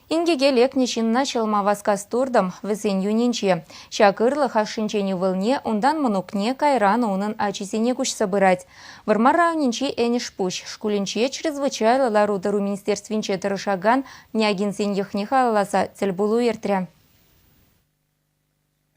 Инкеке лекнӗ ҫынна ҫӑлма васкас туртӑм вӗсен юнӗнче. Ҫак ырлӑх ашшӗнчен ывӑлне, унтан мӑнукне, кайран унӑн ачисене куҫса пырать. Вӑрмар районӗнчи Энӗшпуҫ шкулӗнче чрезвычайлӑ лару-тӑру министерствинче тӑрӑшакан Нягинсен йӑхне халалласа тӗлпулу иртрӗ.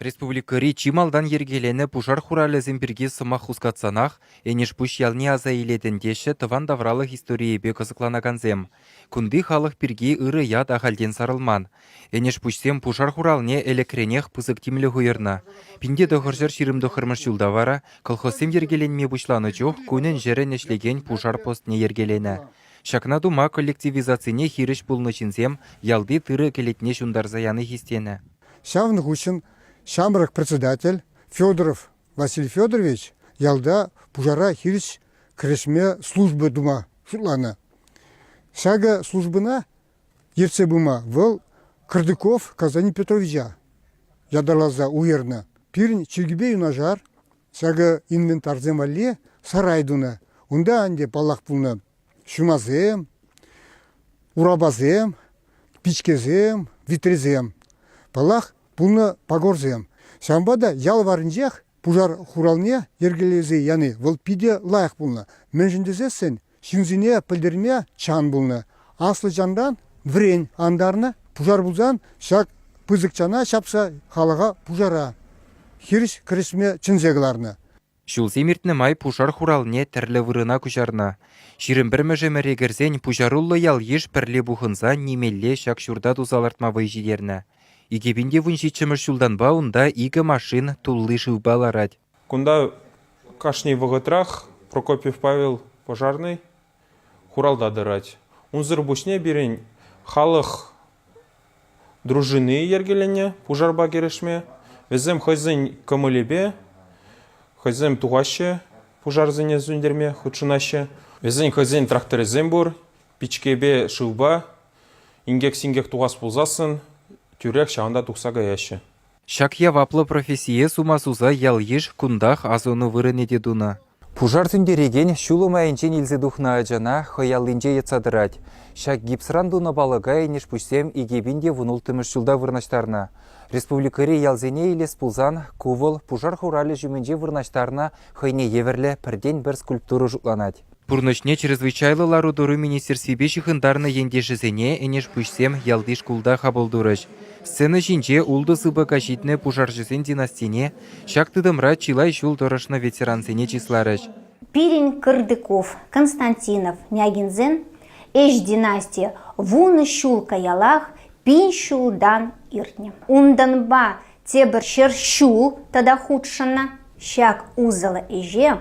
Республикӑри чи малтан йӗркеленӗ пушар хуралӗсем пирки сӑмах хускатсанах Энӗшпуҫ ялне аса илетӗн теҫҫӗ тӑван тавралӑх историйӗпе кӑсӑкланакансем. Кунти халӑх пирки ырӑ ят ахальтен сарӑлман. Энӗшпуҫсем пушар хуралне ӗлӗкренех пысӑк тимлӗх уйӑрнӑ. 1929 ҫулта вара колхозсем йӗркеленме пуҫланӑ чух кунӗн-ҫӗрӗн ӗҫлекен пушар постне йӗркеленӗ. Ҫакна тума коллективизацине хирӗҫ пулнӑ ҫынсем ялти тырӑ кӗлетне ҫунтарса яни хистенӗ. Ҫавӑн хыҫҫӑн ҫамрӑк председатель Федоров Василий Федорович ялта пушара хирӗҫ кӗрешме служба тума шутланӑ. Ҫакӑ службӑна ертсе пыма вӑл Кырдыков Константин Петровича ятарласа уйӑрнӑ. Пирӗн чиркӳпе юнашар ҫакӑ инвентарьсем валли сарай тунӑ. Унта ӗнтӗ, паллах, пулнӑ ҫунасем, урапасем, пичкесем, витресем. Паллах, пулнӑ пакорсем. Ҫавӑнпа та ял варринчех пушар хуралне йӗркелесе яни вӑл питӗ лайӑх пулнӑ. Мӗншӗн тесессӗн ҫынсене пӗлтерме чан пулнӑ. Аслӑ чанран вӗрен антарнӑ. Пушар пулсан ҫак пысӑк чана ҫапса халӑха пушара хирӗҫ кӗрешме чӗнсе кӑларнӑ. Ҫулсем иртнӗ май пушар хуралне тӗрлӗ вырӑна куҫарнӑ. 21-мӗш ӗмӗре кӗрсен пуҫаруллӑ ял-йыш пӗрле пухӑнса нимелле ҫак ҫурта туса лартма вӑй ҫитернӗ. 2017-мӗш ҫултанпа унта икӗ машин тулли шывпа ларать. Кунта кашни вӑхӑтрах Прокопьев Павел пожарнӑй хуралта тӑрать. Унсӑр пуҫне пирӗн халӑх дружини йӗркеленнӗ пушарпа кӗрешме. Вӗсем хӑйсен кӑмӑлӗпе хӑйсем тухаҫҫӗ пушарсене сӳнтерме, хутшӑнаҫҫӗ. Вӗсен хӑйсен тракторӗсем пур, пичкепе, шывпа. Инкек-синкек тухас пулсассӑн тӳрех ҫавӑнта тухса каяҫҫӗ. Ҫак яваплӑ профессие сума суса ял-йыш кунтах асӑну вырӑнӗ те тунӑ. Пушар сӳнтерекен ҫулӑм айӗнчен илсе тухнӑ ачана хӑй аллинче йӑтса тӑрать. Ҫак гипсран тунӑ палӑка Энӗшпуҫсем 2016 ҫулта вырнаҫтарнӑ. Республикӑри ялсене илес пулсан ку вӑл пушар хуралӗ ҫумӗнче вырнаҫтарнӑ хӑйне евӗрлӗ пӗртен-пӗр скульптура шутланать. Пурнӑҫне чрезвычайлӑ лару-тӑру министерствипе ҫыхӑнтарнӑ ентешӗсене Энӗшпуҫсем ялти шкулта хапӑл турӗҫ. Сцена ҫинче ултӑ сыпӑка ҫитнӗ пушарҫӑсен династине, ҫак тытӑмра чылай ҫул тӑрӑшнӑ ветерансене чысларӗҫ. Пирӗн Кырдыков, Константинов, Нягинсен ӗҫ династийӗ вунӑ ҫул каяллах пин ҫултан иртнӗ. Унтанпа тепӗр ҫӗр ҫул тата хутшӑннӑ. Ҫак усӑллӑ ӗҫе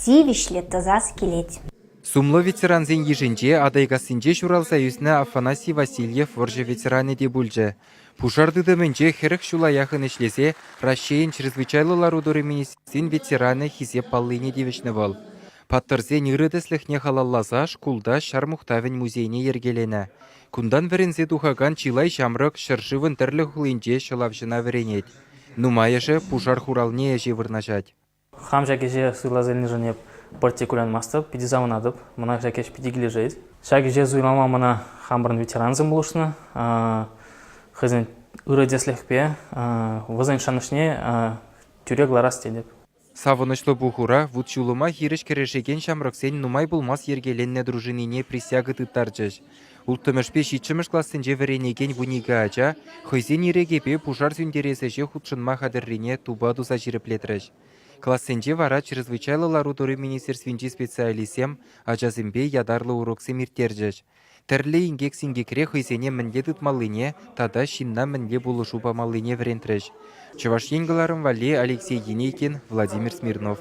тивӗҫлӗ тӑсас килет. Сумлӑ ветерансен йышӗнче Атайкассинче ҫуралса ӳснӗ Афанасий Васильев вӑрҫӑ ветеранӗ те пулчӗ. Пушар тытӑмӗнче 40 ҫула яхӑн ӗҫлесе Раҫҫейӗн чрезвычайлӑ лару-тӑру министерствин ветеранӗ хисеп паллине тивӗҫнӗ вӑл. Паттӑрсен ырӑ тӗслӗхне халалласа шкулта ҫар мухтавӗн музейне йӗркеленӗ. Кунтан вӗренсе тухакан чылай ҫамрӑк ҫӗршывӑн тӗрлӗ хулинче ҫӑлавҫӑна вӗренет. Нумайӑшӗ пушар хуралне ӗҫе вырнаҫать. Хам ҫак ӗҫе суйласа илнӗшӗн эп пӗртте кулянмастӑп, питӗ савӑнатӑп. Мана ҫак ӗҫ питӗ килӗшет. Ҫак ӗҫе суйлама мана хамӑрӑн ветерансем пулӑшнӑ. Хӑйсен ырӑ тӗслӗхпе вӗсен шанӑҫне тӳре кӑларас тетӗп. Савӑнӑҫлӑ пухура вут-ҫулӑма хирӗҫ кӗрешекен ҫамрӑксен нумай пулмасть йӗркеленнӗ дружинине присяга тыттарчӗҫ. Улттӑмӗшпе ҫиччӗмӗш классенче вӗренекен 12 ача хӑйсен ирӗкӗпе пушар сӳнтерес ӗҫе хутшӑнма хатӗррине тупа туса ҫирӗплетрӗҫ. Классенче вара чрезвычайлӑ лару-тӑру министерствинчи специалистсем ачасемпе ятарлӑ уроксем ирттерчӗҫ. Тӗрлӗ инкек-синкекре хӑйсене мӗнле тытмаллине тата ҫынна мӗнле пулӑшу памаллине вӗрентрӗҫ. Чӑваш Ен кӑларӑм валли Алексей Енейкин, Владимир Смирнов.